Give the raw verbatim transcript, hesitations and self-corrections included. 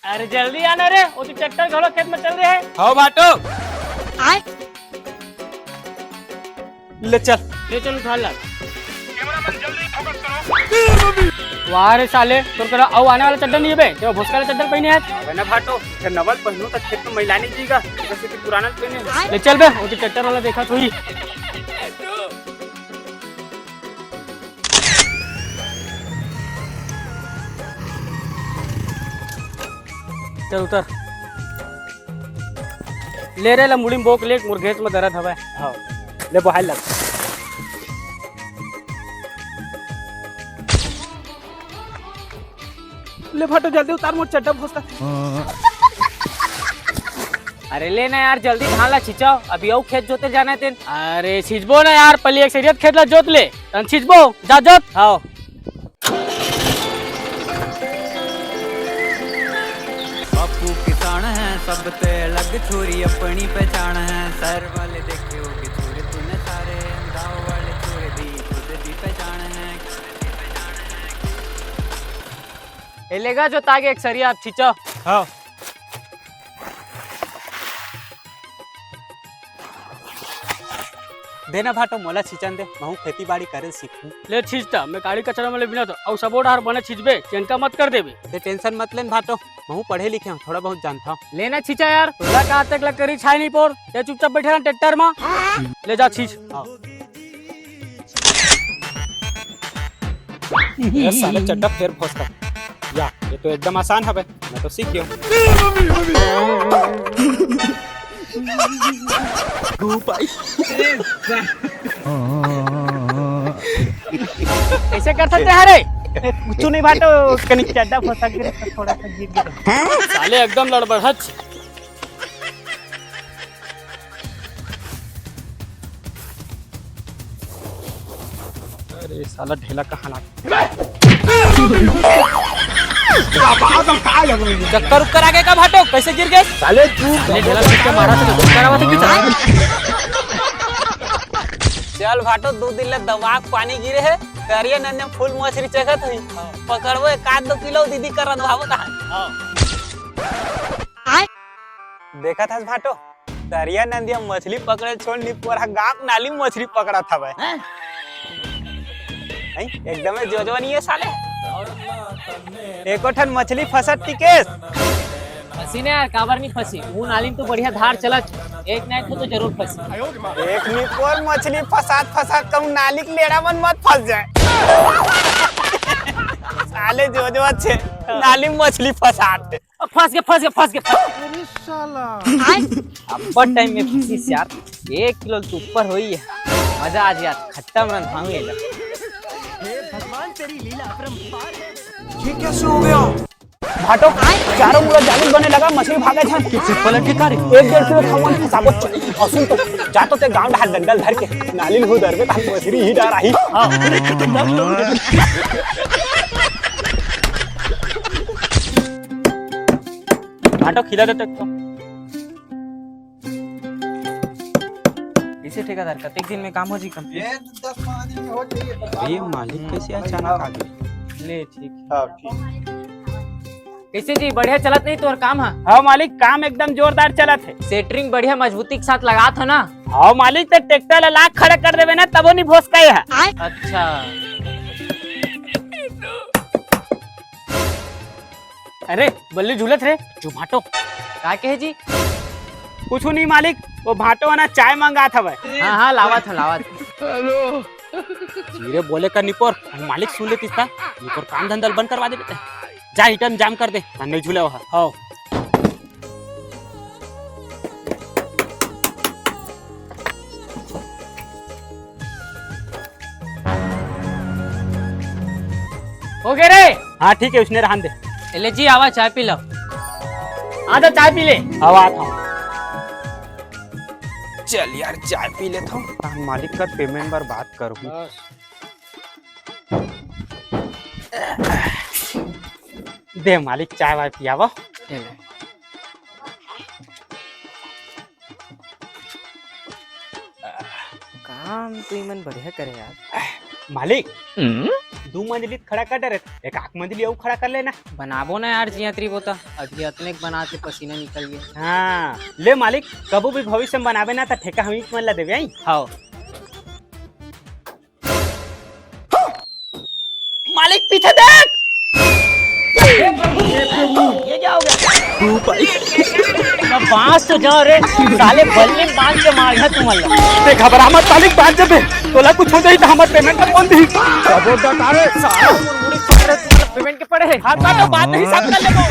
अरे जल्दी आना रे, वो तो ट्रैक्टर घलो खेत में चल रहे हैं। हाँ भाटो। आय। ले चल। ले चल उठा ला। वाह रे साले, तोर करा अउ आने वाला चड्डा नहीं है बे, ते भोसका वाला चड्डा पहिने है। अबे ना भाटो, ते नवल पहनू त खेत में मैला नहीं जीगा, इधर से तो पुराना पहने है। ले चल बे, वो तो ट्रैक्टर वाला देखा तो ही। चल उतर। ले रे, ला मुड़ी में बोक ले, मोर घेंच में दर्द हवय। हाँ, ले बहाय लग। ले भाटो, जल्दी उतार, मोर चड्डा भोसका। अरे ले ना यार, जल्दी धान ला छिंचाओ, अभी अउ खेत जोते जाना है तेन। अरे छिंचबो ना यार, पहले एक सरियत खेत ला जोत ले, तन छिंचबो, जा जोत। हाँ। बापू किसान है, सबते अलग छोरी अपनी पहचान है। शहर वाले देखे होगे छोरे तूने सारे, गाँव वाले छोरे भी खुद भी पहचान है। ए लेगा जो तागे एक सरिया आप छिंचो। हाँ। देना भाटो, मोला छिंचन दे, महूँ खेती बाड़ी करे सीखूं। ले छिंचता, मैं गाड़ी कचरा में ले बिना तो, अउ सबो डहर बने छिंचबे, चिंता मत कर देबे। ते टेंशन मत लेन भाटो, महूँ पढ़े लिखे हूँ, थोड़ा बहुत जानता हूँ। लेना छिंचा यार, तोला का तक लकड़ी छाई नहीं पोर, ते चुपचाप बैठे रह ट्रैक्टर में। ले जा छिंच। हाँ। ये साला चड्डा फेर भोसका। या, ये तो एकदम आसान हवे, मैं तो सीख गया हूँ। कैसे कर सकते हैं रे? कुछ नहीं भाटो, कनी चड्डा फंसा गिरे तो थोड़ा सा गिर गया। साले एकदम लड़बड़हच। अरे साला ढेला कहाँ लाग चक्कर उक्कर आ गए का भाटो? कैसे गिर गए? साले तू साले ढेला देख के मारा तो चक्कर आवा था कि साले? चल भाटो, दो दिन ले दवाक पानी गिरे है, तरिया नन्ने फूल मछली चघत हुई। पकड़बो एक आध दो किलो, दीदी कर रंधवाबो तहां। देखत हस भाटो, तरिया नंदिया मछली पकड़े छोड़, निपोरा गांव नाली मछली पकड़त हवय। हैं? हैं? एकदमे जोजवा नहीं है साले। एको ठन मछली फंसत टिकेस। फंसी ना यार, काबर नहीं फंसी? वो नाली में तो बढ़िया धार चलत, एक ना एक तो जरूर फंसी। एक निपोर मछली फंसात फंसात कहूं नाली के लेड़ा मन मत फंस जाए। साले जोजवा छे, नाली में मछली फंसात है। अब फंस गए, फंस गए, फंस गए, फंस गए। अरे साला। अब्बड़ टाइम में फंसी यार, एक किलो से ऊपर होई है। मजा आ गया, खट्टा में रंधाऊंगा इधर। हे भगवान, तेरी लीला अपरंपार है। ये कैसे हो गया? भाटो, चारों मुड़ा जाली बने लगा, मछली भागे छन। पलट के का रे? एक डेढ़ किलो खावन के साबुत असुन तो जातो ते गांव ढाल डंडल धर के नाली में उधर में तान मछली ही डार आई। हाँ। भाटो खिला देते तो। इसे ठेकेदार, कतेक दिन में काम हो जी complete? ये दस पाँच दिन में हो जाइए, बता अरे दो। मालिक, कैसे अचानक आ गए? ले, ठीक। हाँ, ठीक। कैसे जी, बढ़िया चलत नहीं तोर काम है? हाँ मालिक, काम एकदम जोरदार चलत है। सेटरिंग बढ़िया मजबूती के साथ लगात हो ना? हाँ मालिक, ते ट्रैक्टर ला लाख खड़ा कर देवे ना, तबो नहीं भोसकाए है। अच्छा। अरे बल्ली झूलत रे, जो भाटो। का कहे जी? कुछ नहीं मालिक, वो भाटो है ना, चाय मंगात हवे। हाँ हाँ, लावत हूँ, लावत हूँ। धीरे बोले कर निपोर, मालिक सुन लेतिस ता, निपोर काम धंधा बंद करवा दे बेटा। जा इटन जाम कर दे, नहीं झूले वहाँ। हाँ। हो गए रे। हाँ ठीक है, उसने रहन दे। ए ले जी, आवा चाय पी लो। आ तो चाय पी ले। आवा आता हूँ। चल यार, चाय पी लेता हूँ। हाँ, मालिक कर पेमेंट बर बात करूँ। दे मालिक, चाय वाय पियावा। ए ले। काम तो इमन बढ़िया करे यार। मालिक, हम्म? दू मंजिली खड़ा कर डरे, एक आख मंजिली अउ खड़ा कर लेना। बनाबो ना यार, जियत रहिबो त। अभी अतने के बनात ले पसीना निकल गया। हाँ, ले मालिक, कबो भी भविष्य में बनाबे ना, त ठेका हम ही मन ला देबे, आई? हाव। मालिक, पीछे देख। ये क्या हो गया? बांस तो जा रे, साले बल्ली बांध के मार गया तुम। ते घबरा मत मालिक, बांध जबे, तोला कुछ हो जाई त हमर पेमेंट ला कौन दी? पेमेंट के पड़े है, हाथ में तो बात नहीं, सब कर लेबो।